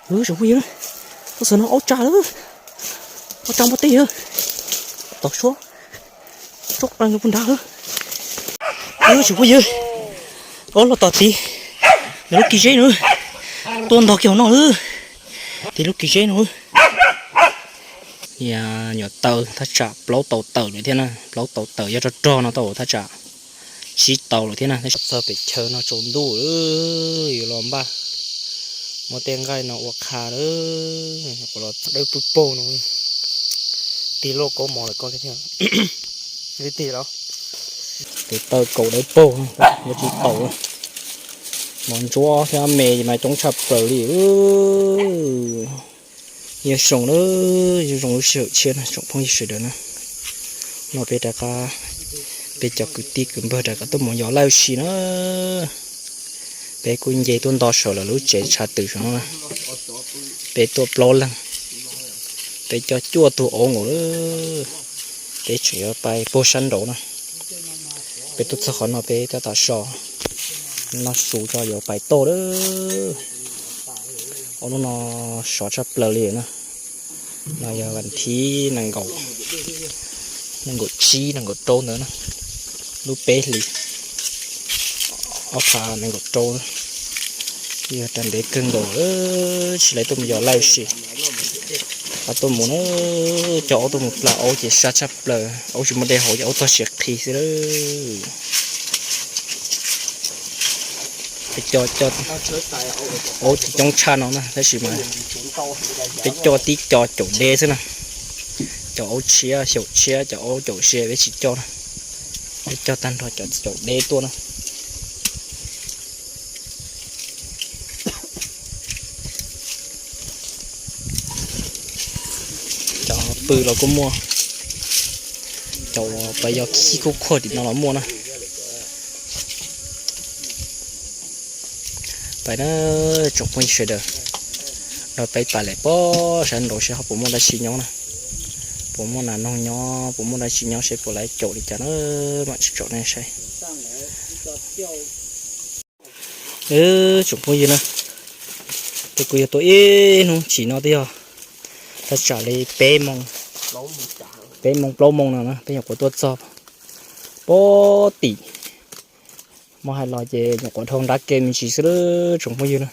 Ơ, chúng mày ơi, tao sờ nó áo trà đó. Áo trà một tí ơ. Tao xóa. Chốt răng cái bún đá ơ. Ơ, chúng mày ơi. Ơ, lo tao tí. Nó lúc kỳ dễ nữa. Tuôn tao kiểu nó ơ. Tí lúc kỳ dễ nữa. Ơ. Ïa, nhổ tàu, thắt chặt, plấu tàu tàu nữa thế nè. Plấu tàu tàu, ïa, trò trò nó tàu thắt chặt. Sĭດເຕົາໂລດເທນະ. ເຊີໄປເຊີນອກໂຈນດູເອີຍ ລອມບ້າ ມໍແຕ່ງໄກນອກອວກຄາເອີຍ ກໍລອດໄດ້ປຸໂປໂນ ຕີໂລໂກໝໍເລີຍກໍເທນະ ໄດ້ຕີແລ້ວ ຕີເຕີໂກໄດ້ໂປ ບໍ່ຕີເຕົາ ໝອນຈົວແທ້ເມ ມາຈົງຊັບເປີລີເອີຍ. ຍາສົ່ງເດີ ຍາສົ່ງເຊີເຊຍນະ ສົ່ງພວກຍາເຊີເດີນະ ນອເປດາກາ ເປຈອກກຶຕິກຶມເບີດາກາ ໂຕໝໍຢໍໄລຊິນະ ເປກຸນເຢຕົນຕໍເຊີລະ ລູເຈຊາຕຶຊະນະ ເປຕົວໂປລັງ ເປຈອຈົວໂຕໂອງເດີ ເປເຊຍໄປໂປຊັນໂດນະ ເປຕຸຊະຂອນນອ ເປຕາຕາຊໍ ນອຊູຈອຢໍໄປໂຕເດີ. ໂອ້ໂນ ຊອດຊະເປີລີນະ ນາຍວັນທີໜຶ່ງເກົ້າ ໜຶ່ງເກົ້າຈີ ໜຶ່ງເກົ້າໂຕເນີນະ ລູເປລີ ອອກຄາໜຶ່ງເກົ້າໂຕ ຍາຕັນເດກຶງໂດເອີ ຊິໄລຕຸມຢໍໄລຊິ ອາຕຸມໝູເນີ ຈອໂອຕຸມໝູປລາໂອເຈຊາຊະເປີ ໂອຊິມາເດໂຮຈອໂອຕອເຊຄີຊິເດີ. ໄປຈໍ່ ຈໍ່ ໂອຕິຈົ່ງຊານອນນະ ໄດ້ຊິມາ ໄປຈໍ່ຕິຈໍ່ໂຈເດຊະນະ ຈໍ່ໂອເຊຍ ໂຊເຊຍ ຈໍ່ໂອໂຈເຊຍ ໄປຊິຈໍ່ນະ ໄປຈໍ່ຕັນທໍ ຈໍ່ ຈໍ່ເດຕົວນະ ຈໍ່ປືລາວກໍມົວ ຈໍ່ໄປຢໍຂີ້ຄຸກຄົວຕິດນອນລາວມົວນະ. ໄປເດີ ຈົງພວກເຊີເດີ ເຮົາໄປປາແຫຼະ ປໍຊັ້ນໂດເຊ ເຮົາບໍ່ມົວໄດ້ຊິຍອງນະ ບໍ່ມົວນານ້ອງຍອ ບໍ່ມົວໄດ້ຊິຍອງເຊ ບໍ່ໄລໂຈລິຈານເອີ ມາໂຈແນ່ໃສ ເອີ ຈົງພວກເຊີນະ ແຕ່ກູຢາໂຕເອ ນຸງສີນອດຕິ ຕາຈາລີເປໂມງ ເປໂມງ ໂປໂມງນະນະ ເປັນຫຍັງບໍ່ຕົວຈອບ ໂປຕິ ມະຫາລອຍເຈ ຍກກອນທອງດັກເກມຊິຊື້ເດີ ຊົງພວກເຊີນະ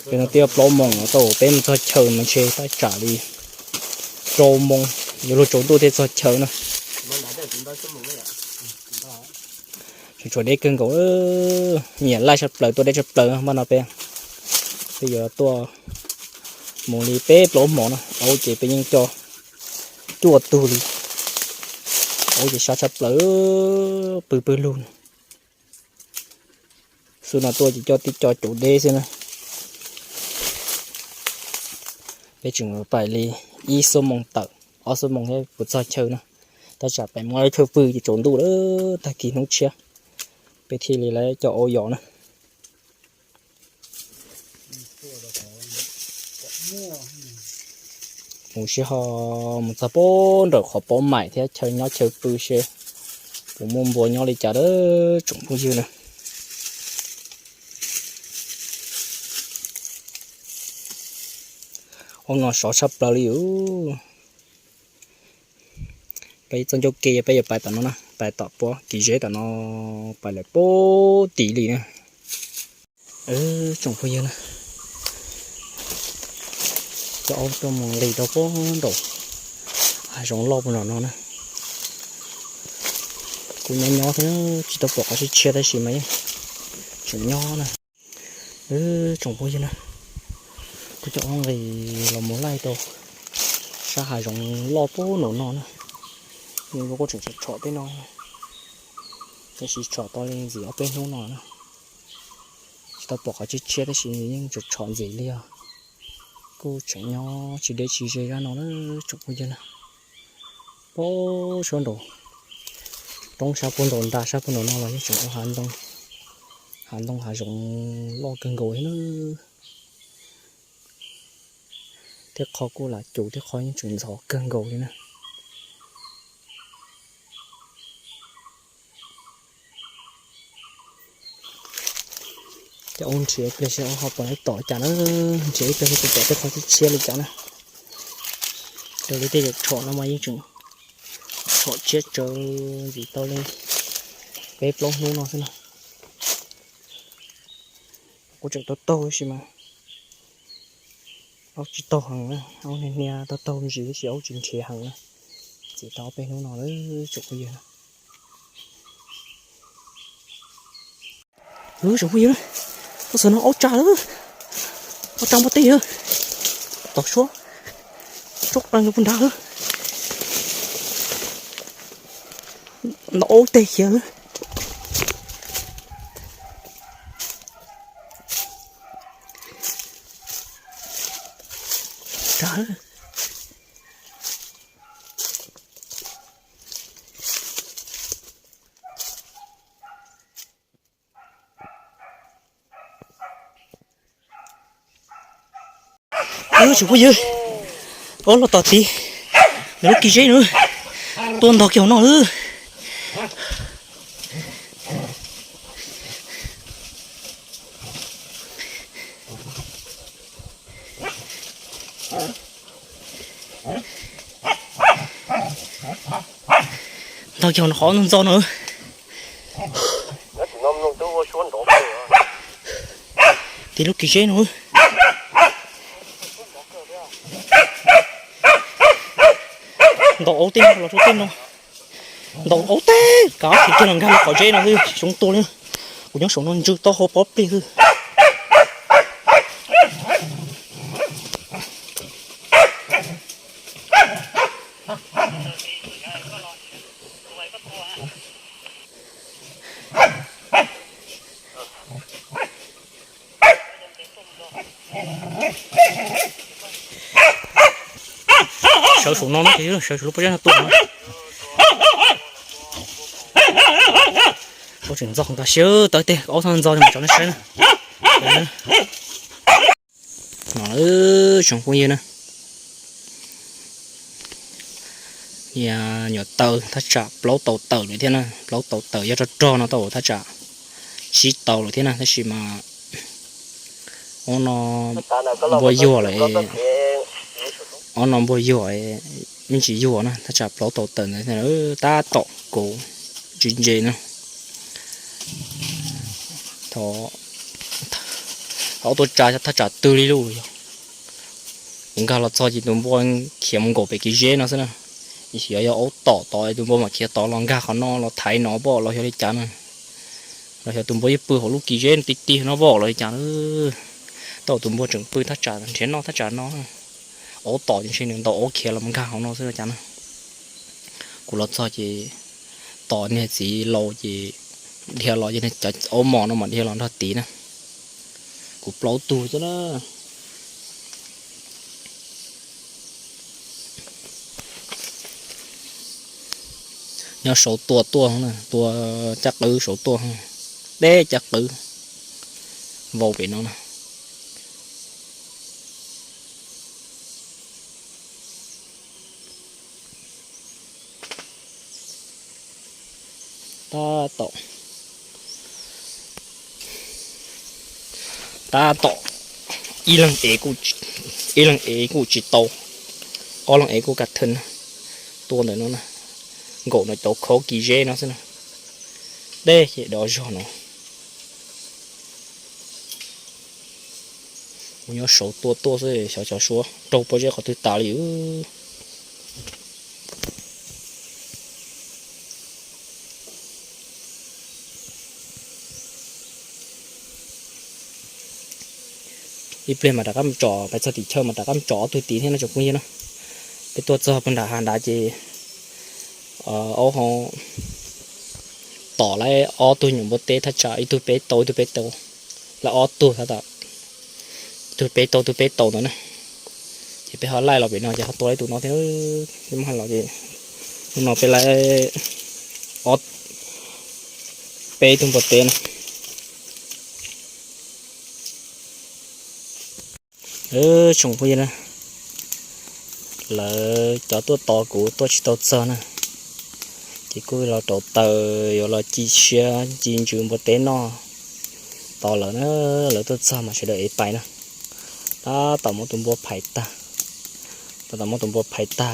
ເປັນເຕີໂປໂມງໂຕ ເປັນຈອເຊີມາເຊ ຕາຈາລີ ໂປໂມງ ຢູ່ໂລໂຈໂຕເຕຈອເຊີນະ ຊວນເດັກເກີງກໍ ເອີ ເມຍໄລ່ຊັບເປີ ຕົວເດັກຊັບເປີ ບ້ານເຮົາເປ ເປັນເຕີຕົວ ໂມງລີເປໂປໂມງນະ ໂອເຄ ເປັນຍິງຈໍ ຈົວຕູລີ ໂອເຄ ຊາຊັບເປີ ປືປືລູນ ສຸນນະຕົວຈິຈໍຕິຈໍໂຈເດຊິນະ ໄປເຖິງໄປລີ ອີໂຊໂມງເຕີ ອໍໂຊໂມງໃຫ້ປຸດຊອຍເຊີນະ ຕາຈາໄປມອຍເທີປືຈິໂຈນດູເດີ ຕາກີນຸເຊຍ ໄປທີລີແລະເຈົ້າໂອຢອນະ ໝູເຊຮໍ ໝູຈະໂປນ ດອກຂໍປ້ອມໃໝ່ແທ້ ເຊີຍໍເຊີປືເຊ ປູມຸມບົວຍໍລິຈາເດີ ຈົງຜູ້ຢືນນະ ໂອງໍຊອບປາລິວ ໄປຈັນໂຈເກ ໄປ ໄປຕານອນນະ ໄປຕໍ່ປົວ ກິເຈຕານອ ໄປແລ້ວໂປຕີລີນະ ເອີ ຈົງພວກເອີນະ ຈະເອົາຕົວມອງລີໂຕໂປໂຕ ຫາສອງລອບນອນນະ ກູຍອມຍອມເທີ ຈິຕະປອກເອົາຊິເຊຍໄດ້ຊິໄໝ ຊິຍອມນະ ເອີ ຈົງພວກເອີນະ ກູຈະເອົາມອງລີລອມໂມໄລໂຕ ຊາຫາສອງລອບໂປໂຕນອນນະ ນີ້ບໍ່ກໍເຖິງຈະເຈາະໄປນອນ ແຕ່ຊິເຈາະຕອນນີ້ຊິເອົາໄປໂຕນອນນະ ຊິຕະປອກເອົາຊິເຊຍໄດ້ຊິຍິງຈະເຈາະຊິເລຍ ກູຈະຍອມຊິເດຊິເຊຍນອນເອີ ຈົງພວກເອີນະ ໂປຊວນໂຕ ຕ້ອງຊາປຸນໂຕນດາຊາປຸນໂຕນອນວ່າຊິຈົງເອົາຫານຕົງ ຫານຕົງຫາສົງລໍເກີງໂກເນາະ ເທຄອກູລາຈູເທຄອຍັງຈຸນສອເກີງໂກເລີຍນະ Ông thiệt là sẽ học bằng cái tỏi chả nó thiệt là cái tỏi cái khó chết chia được chả nó. Đầu đi tê được chọn nó mà yên chừng chọn chết trời gì tao lên cái plốt nú nó thế nào. Cô chạy tao tao xí mà. Ông chỉ tao hằng á, ông này nè tao tao gì xí ông chừng thiệt hằng á. Chỉ tao bên nú nó đấy chụp cái gì. ເອີ ສົມພະຍື ໂຕສະໜອງເອົາຈາເອີ ເອົາຈາບໍ່ຕິເອີ ຕອກຊົ່ວ ຈົກລັງຢູ່ພຸ້ນດາເອີ ນະໂອເຕຂຽວເອີ ຈາເອີ. ເອີ ສວຍເຢີ ໂອ້ ລາວຕໍ່ຕີ ແມ່ລູກກີເຈນເອີ ຕົວດອກກຽວນອກເອີ ດອກກຽວນອກເນາະ. ເຕະລູກກີເຈນເນາະ ດອກໂອເຕັມ ດອກໂອເຕັມເນາະ ດອກໂອເຕັມ ກາເກນກັນ ຂໍເຈນເນາະ ຊົງໂຕເລີຍ ກູຍັງຊົງນອນຈື່ຕໍ່ໂຮປອບປີຄື. ເຊົາສູງນອນເນາະ ເຊົາສູງລົງໄປເຈົ້າຕົວເນາະ ໂອ້ ເຖິງຈອກກະເຊົາເຕີເຕະ ເອົາທາງຈອກມາຈອກໃນໃຊ້ນະ. ເອີ ເອີ ຊົງພວກນີ້ນະ ຍາ ຍາເຕີ ຖ້າຈະເປົ່າເຕົາເຕີເລີຍເທຍນະ ເປົ່າເຕົາເຕີ ຍາຈອດເນາະ ເຕົາ ຖ້າຈະຊິເຕົາເລີຍເທຍນະ ຖ້າຊິມາ ໂອ້ ນອ ບໍ່ຢູ່ເລີຍ ໂອ້ ນອ ບໍ່ຢູ່ເລີຍ ມັນຊິຢູ່ນະ ຖ້າຈະເປົ່າເຕົາເຕີເລີຍເທຍນະ ເອີ ຕາເຕາະໂກ ຈິເຈນະ. ເທາະ ເອົາຕົວຈາ ຖ້າຈາຕື້ລີລູ ມັນກະລະຊອຍຈິຕຸມບົວ ຂຽມໂກເປກິເຈນເນາະ ຊະນະ ອີເສຍຢາເອົາຕໍ່ຕໍ່ຕຸມບົວ ມາຂຽມຕໍ່ລອງກາເຂົາເນາະ ລອໄຖເນາະ ບອກລອເຮັດໃຫ້ຈານ ລອເຮັດຕຸມບົວ ປຶກເອົາລູກກິເຈນຕິດໆເນາະ ບອກລອເຮັດໃຫ້ຈານ ເອີ ຕໍ່ຕຸມບົວຈຶ່ງປຶກ ຖ້າຈາເທນເນາະ ຖ້າຈາເນາະ ເອົາຕໍ່ຈິເຊນໜຶ່ງ ຕໍ່ໂອເຄລະມັນກາເຮົາເນາະ ຊະນະ ຈານ ກູລະຊອຍຈິ ຕໍ່ເນຍສີໂລຈີ ເດຍລໍຈີເນຍຈະໂອໝໍນອມາເດຍລໍນທອດຕີນະ ກູເປົ່າຕູຈະນະ ຍາໂຊຕົວຕົວນະ ຕົວຈັກອື້ໂຊຕົວ ເດຈັກຕື້ ເວົ້າເປັນເນາະນະ. ຕາເຕາະ ຕາເຕາະ ອີຫຼັງເອກູ ອີຫຼັງເອກູຈິໂຕ ອໍຫຼັງເອກູກັດເທິນ ຕົວໜ້ອຍໂນນນະ ໂກໜ້ອຍໂຕໂຄກີເຈເນາະ ຊະນະ ເດເຈດອຈອນເນາະ. ໂອ້ຍ ໂຊຕົວຕົວເຊ ຊາວຊາວຊັວ ໂຕໂປເຈຂໍຖືຕາລີ ອີເປມາດາກຳຈອ ໄປສະຕິເຊີມາດາກຳຈອ ຕູຕີເທນນະ ຈົບມື້ເນາະ ໄປຕົວຈອບັນດາຫານດາເຈ ເອີ ເອົາເຮົາ ຕໍ່ໄລອໍຕູຫຍັງບໍ່ເຕ ຖ້າຈະອີຕູເປໂຕ ອີຕູເປໂຕ ລະອໍຕູ ຖ້າຕະ ຕູເປໂຕ ຕູເປໂຕໂຕນະ ຈະໄປເຮົາໄລລາວໄປເນາະ ຈະເຮົາໂຕໄລຕູເນາະ ເອີ ມາຫັ້ນລາວຈະ ເນາະ ໄປໄລອໍເປຕູບໍ່ເຕນະ. ເອີ ຊົງຜູ້ຍິນນະ ລະຈອດຕົວຕໍ່ກູຕົວຊິໂຕເຊີນະ ຈີກູລາວໂຕເຕີ ລາວຈີເຊຍ ຈີຈື່ບໍ່ເຕນອ តລາວນະ, ລາວຕົວຈອມມາຊະເດີເອໄປນະ. ຕາຕອມມາຕຸມບົວໄຜຕາ, ຕາຕອມມາຕຸມບົວໄຜຕາ,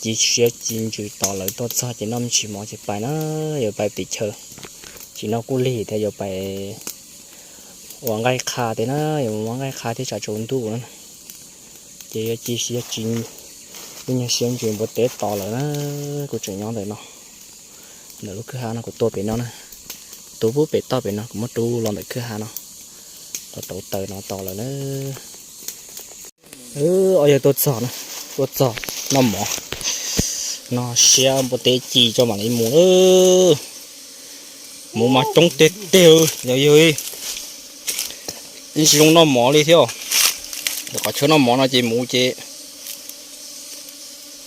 ຈີເຊຍຈີນຈື່ຕອລາວຕົວຈອມ ເຈນອມຊີໝໍເຈໄປນະ, ຢາໄປຕິເຊີ, ຈີນອກກຸລີແທ້, ຢາໄປ ວາງໄກຄາເຕນະ, ຢາວາງໄກຄາທີ່ຈະໂຈນດຸນະ. ເຈຍຈີເຊຍຈີນ, ບຸນຍາເຊຍຈີນບໍ່ເຕະຕໍ່ເລີຍນະ, ກູຈະຍ້ອນເລີຍເນາະ. ເດີລູກຄືຫານະ, ກູຕົວເປັນເນາະນະ, ໂຕຜູ້ເປັນຕໍ່ເປັນເນາະ, ກູມາຕູລອນເດີຄືຫານະ, ໂຕເຕີເນາະ, ຕໍ່ເລີຍເນາະ. ເອີ ເອົາຢ່າຕົວຈອມນະ, ຕົວຈອມນຳໝໍ, ນອເຊຍບໍ່ເຕະຈີຈອມມາລີໝູເອີ. ໝູມາຈົງເຕເຕເອີ ເອີ ເອີ ນີ້ຊິລົງນອກໝໍເລີຍທຽວ. ດຽວຂໍເຊີນນອກໝໍເນາະ ເຈໝູເຈ.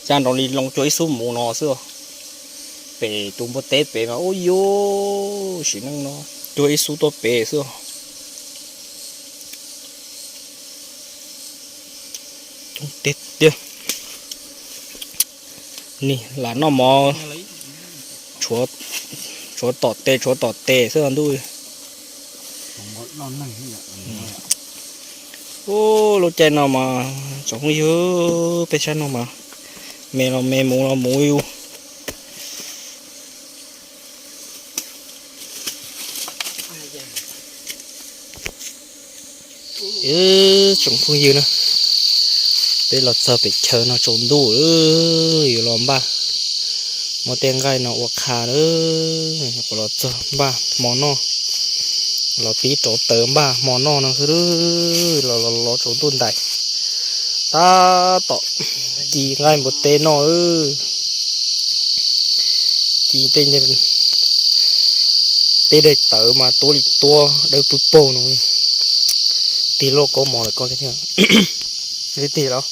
ຈານດອງລີລົງຈົວອີຊູໝູເນາະ ເຊື່ອ. ເປຕູມບໍ່ເຕເປມາ ໂອ້ໂຢ ຊິນັ່ງເນາະ ຈົວອີຊູຕົວເປ ເຊື່ອ. ຈົງເຕເຕເອີ. ນີ້ລະເນາະໝໍ ຊົວ ຊົວຕໍ່ເຕ ຊົວຕໍ່ເຕ ເຊື່ອດູ. ໂອ້ ໂລແຈເນາະໝໍ ຈອງເຮີເປຊະເນາະໝໍ ແມ່ເນາະ ແມ່ໝູເນາະ ໝູຢູ່. ເອີ ຈົງພຸງຢືນນະ ເປັນລອດເຊີເປັນເຊີນະ ຈົງດູເອີ ຢູ່ລອມບ້ານ ມອແຕງໄກນະ ອວກຄາເອີ ກໍລອດເຊີບ້ານ ມອນອ ລອດປີໂຕເຕີມບ້ານ ມອນອນະ ຄືລອ ລອ ລອ ລອ ຈົງດູໄດ ຕາເຕາະ ຈີໄງບໍ່ເຕນອເອີ. ຈີເຕ ເຕໄດ້ເຕີມາຕົວລິກຕົວ ໄດ້ປຸໂປນ ຕີໂລໂກໝໍລະກໍເທື່ອ ໄດ້ຕີແລ້ວ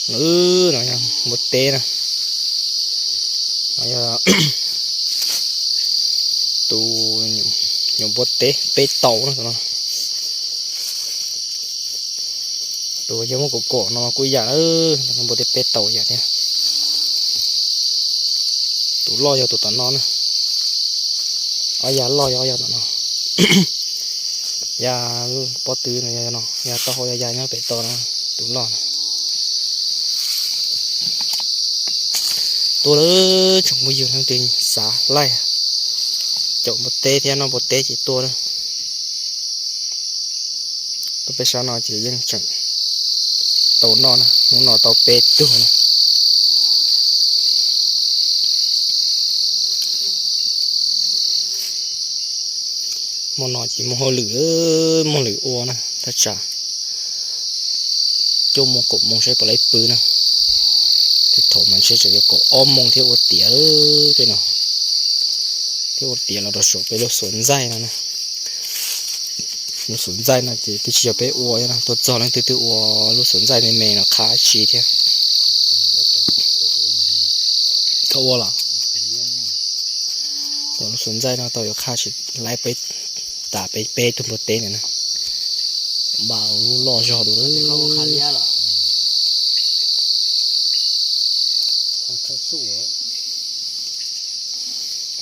ເອີ ນະ ຍັງບໍ່ເຕນະ ນະ ຍາ ຕູ ຍາບໍ່ເຕ ເປເຕົານະ ນະ. ໂຕຍັງບໍ່ກໍເນາະ ກູຢາເອີ ບໍ່ໄດ້ເປັດໂຕຢາກນີ້ ຕູລໍຢູ່ຕູຕານອນນະ ເອົາຢາລໍຢູ່ ເອົາຢາຕານອນ ຢາປໍຕື້ນະ ຢາເນາະ ຢາຕໍ່ເຮົາ ຢາ ຢາເນາະ ເປັດໂຕນະ ຕູລໍນະ ໂຕເລີຍ ຈົງບໍ່ຢູ່ທາງຕີນສາໄລ່ ຈົງບໍ່ເຕະ ເພຍເນາະ ບໍ່ເຕະ ເຈັດໂຕເລີຍ. ໂຕເປຊານອຈີຍັງຈັງ ໂຕນອນນະ ໜູນອໂຕເປຕູນະ ມອນອຈີມອງເຮົາຫຼືເອີ ມອງຫຼືໂອນະ ຖ້າຈະ ໂຈໂມງກົບໂມງໃຊ້ປະໄລປືນະ ທີ່ໂທມັນໃຊ້ຈະກໍອ້ອມໂມງທີ່ໂອເຕຍເອີ ເນາະ ທີ່ໂອເຕຍລາວໂຊໄປໂລກສວນໃຈນະນະ. ລູກສົນໃຈນະ ທີ່ ທີ່ຊິເອົາໄປອວຍນະ ຕົວຈອນນັ້ນ ຕື່ໆ ອວຍ ລູກສົນໃຈແມ່ໆ ເນາະ ຄາຊີເທຍ ກະອວຍລະ ຕົວລູກສົນໃຈເນາະ ຕົວຢູ່ຄາຊີ ໄລ່ໄປ ຕາໄປເປຕຸມໂປເຕນນະ ບ່າວລໍຢໍດູເດີ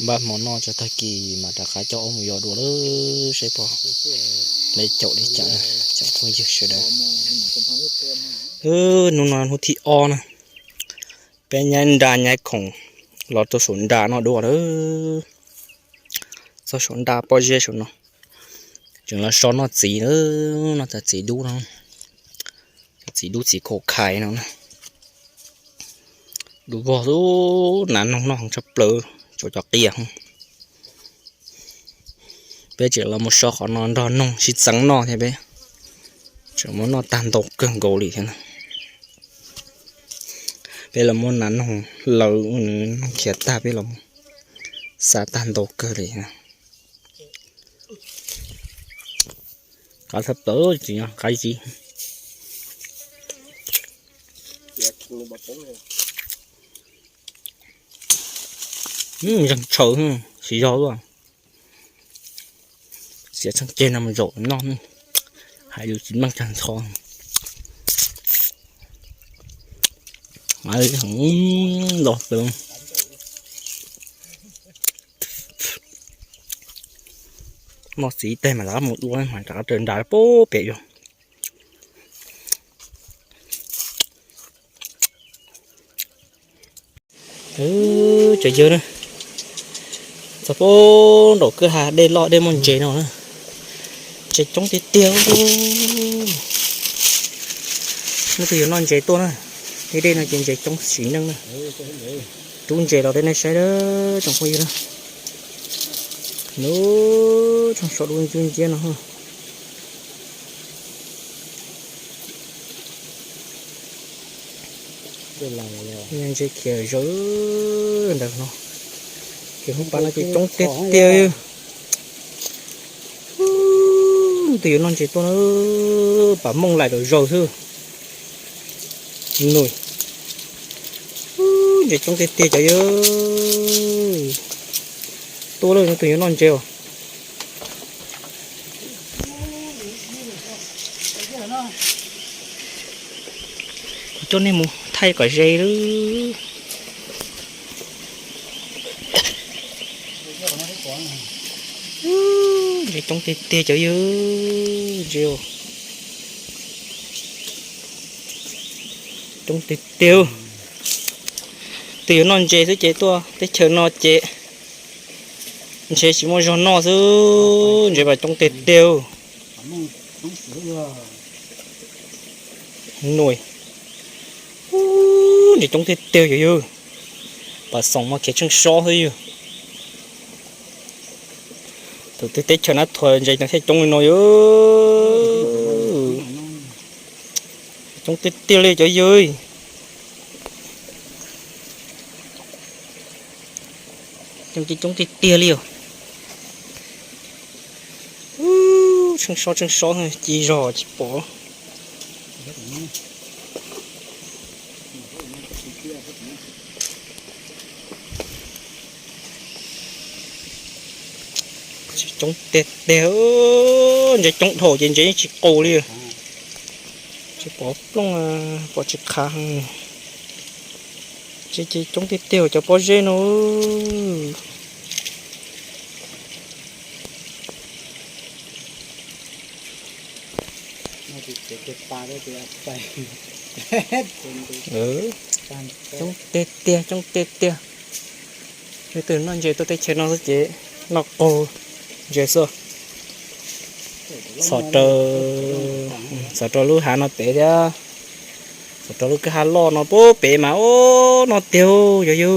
ບ້ານໝໍນອກຈະຕະກີມາຕະຄາເຈົ້າອົມຢໍດູເດີ ໃຊ່ບໍ່ ໄດ້ເຈົ້າໄດ້ຈັນນະ ຈັງຄົງເຢີເສຍດາຍ ເອີ ໜູນອນຫູທີ່ອອນນະ ເປັນຍາຍດາຍາຍຂອງລາວຕົວສົນດາເນາະດູເດີ ເຈົ້າສົນດາປ້ອເຢສົນເນາະ ຈຶ່ງລາວຊອນນອກຈີເດີ ນອກຈາກຈີດູເນາະ ຈີດູຈີໂຄໄຄເນາະ ດູບໍ່ ໂອ້ ໜານອກໆ ຈະເປີ ຈະຈະເກຍ ເປເຈີລາວໝົດຊອກຂອງນອນດອນນົງຊິຈັງນອກແທ້ເປ ຈະມານອນຕານໂຕເກີງໂກລີແທ້ນະ ເປລາວໝົດໜານອງລາວໜອງເຂຍຕາເປລາວສາຕານໂຕເກີງລີນະ ກາທັບເຕີຈິງກາຈິ ອືມ ຍັງເຊີ ອືມ ສີຢອວ ເສຍສັງເກດນຳໂຈນອນ ໃຫ້ຢູ່ກິນມັງຈັນທອງ ມາເລີຍ ອືມ ດອກເຕີມ ໝໍ້ສີແຕ່ມາລະໝົດລວຍ ມັນກະເດີນດາໂປເປະຢູ່. ເອີ ຈະເຢີນະ ສະໂພດອກຄືຫາໄດ້ເລາະໄດ້ມ່ອນເຈເນາະ ເຈຈົງເຕຽວ. ມັນຄືຢູ່ນອນເຈຕົວນະ ນີ້ເດ້ນະ ເຈຈົງສີໜຶ່ງນະ. ຕູເຈລາວໄດ້ໃນໃຊ້ເດີ ຈົງຄົນຢູ່ນະ. ໂນ ຈອງຊອດດູຈຸນຈຽນເນາະ. ຍັງຊິຂຽວເຈີເດີເນາະ ເຂຽວປານນັ້ນຊິຈົງເຕຽວຢູ່. ຕື້ນອນເຈຕົວເອີ ປາມົງຫຼາຍໂດເຈີຊື່ ໜຸ່ຍ ຈະຈົງເຕຽວເຈີເອີ ຕົວເລີຍ ຕື້ນອນເຈ. ຈົນໃນໝູໄທກໍເຈຫຼື ຈະຈົງເຕຽວເຈີເອີ ຈົງເຕຽວ ຕື່ນນອນເຈຊື່ເຈຕົວ ເຕເຊີນນອນເຈ ເຊຊິມໍເນາະ ເຈບາດຈົງເຕຽວ ໜຸ່ຍ ຈະຈົງເຕຽວເຈີ ປາສອງມາເຂດເຊີງຊໍຊື່ຢູ່ ໂຕເຕເຊີນນະ ຖອຍໃຈຈັ່ງເທຈົງໜ້ອຍເອີ ຈົງເຕຽວເລີຍເຈົ້າເອີຍ. ຈັ່ງຈີຈົງຕີເຕຍລຽວ ອູ້ ເຊີງຊໍ ເຊີງຊໍ ຈີລໍຈີປໍ ຈົ່ງເຕຍເຕຍ ເອີ ຈະຈົ່ງໂຖ ເຢັນໆ ຊິໂກລຽວ ຊິປໍປ່ອງ ອາ ປໍຈິກຄາ ເຈ ເຈ ຈົ່ງຕິດເຕວ ຈະປໍເຈໂນ ເອີ ຈົ່ງເຕຍເຕຍ ຈົ່ງເຕຍເຕຍ. ເອີ ຕື່ນນອນເຈໂຕເຕເຊນອນເຈ ນອກໂກ ເຈໂຊ ສອດເຕີ ສອດເຕີລູກຫານອນເຕເດ ສອດເຕີລູກກະຫາລໍນອນໂປເປມາ ໂອ້ ນອນເຕວ ເຢຍຢູ່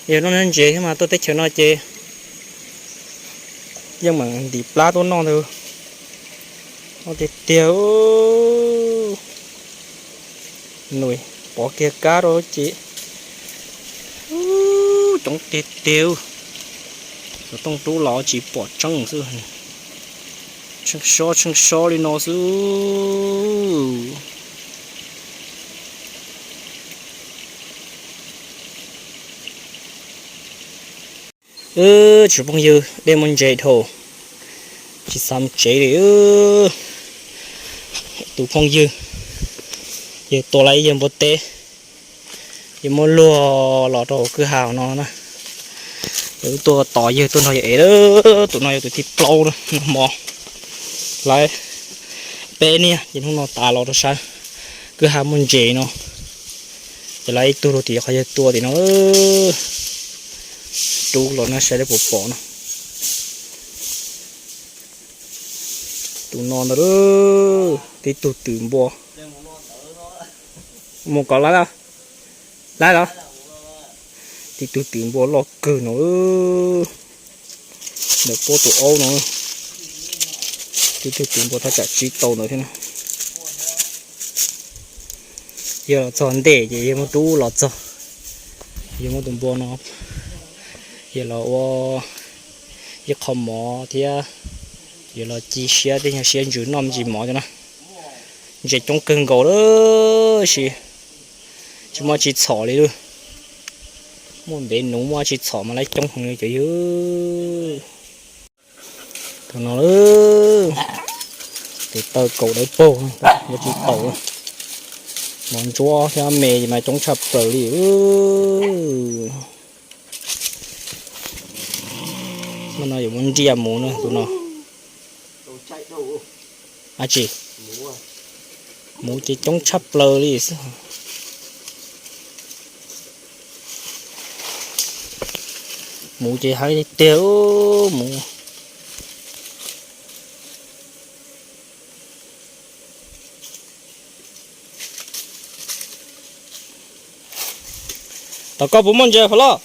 ເຢຍນອນເຈ ມາໂຕເຕເຊນອນເຈ ຍັງມັນດີປລາໂຕນອນເດີ ນອນເຕເຕວ. ໜຸ່ຍ ປໍເກຍກາໂຣຈິ ອູ້ ຈົ່ງເຕເຕວ ກະຕ້ອງຕູ້ລາວຈີປອດຈັ່ງຊື່ ເຊີງຊໍ ເຊີງຊໍລີນອຊື່. ເອີ ຊຸປອງຍື ເດມອນເຈໂທ ຊິສາມເຈເດີ ເອີ ຕູພອງຍື ຍືຕົວໄລຍືບໍ່ເຕ ຍືມົວລົວລໍໂຕຄືຫາວນອນນະ ຍືຕົວຕໍ່ຍືຕົວນ້ອຍເອເດີ ຕົວນ້ອຍຕົວທີ່ເປົ່ານະ ໝໍ ໄລ ເປເນຍ ຍືນົງນອນຕາລໍໂຕຊາ ຄືຫາມົນເຈເນາະ ຈະໄລຕູໂຣຕິ ເຂົາຈະຕົວຕິເນາະ ເອີ ຕູໂລນະ ໃຊ້ໄດ້ປົວປໍເນາະ ຕູນອນເດີ ຕິຕູຕື່ມບົວ ໝູກອນລະ ໄດ້ລະ ຕິຕູຕື່ມບົວລໍເກີນເນາະ ເອີ ເດີໂປ້ໂຕໂອເນາະ ຕິຕູຕື່ມບົວ ຖ້າຈະຈີໂຕເນາະ ເຢຍລໍຈອນເດ ເຢຍມາດູລໍຈອ ເຢຍມາດູບົວເນາະ ເຢຍລໍວໍ ເຢຍຂໍໝໍທຽ ເຢຍລໍຈີເຊຍ ເດຍເຊຍຈູນອມຈີໝໍຈ້ະນະ ເຈຈົ່ງເກີງໂກເດີ ຊິ ຊິມາຈີຊໍເລີຍດູ ໝູນເດໜູມາຈີຊໍມາໄລ່ຈົ່ງເລີຍເຈີຍ ໂຕນອນເອີ ເຕເຕີໂກເດີໂປ້ ມາຈີໂຕ ມອນຈົວທຽເມມາຈົ່ງຊາເປີລີເອີ. Mano yo mun dia mu no tu no. Aji. Mu ji chong chap lơ li. Mu ji hai tê mu. Tao có bốn món giờ phải lo.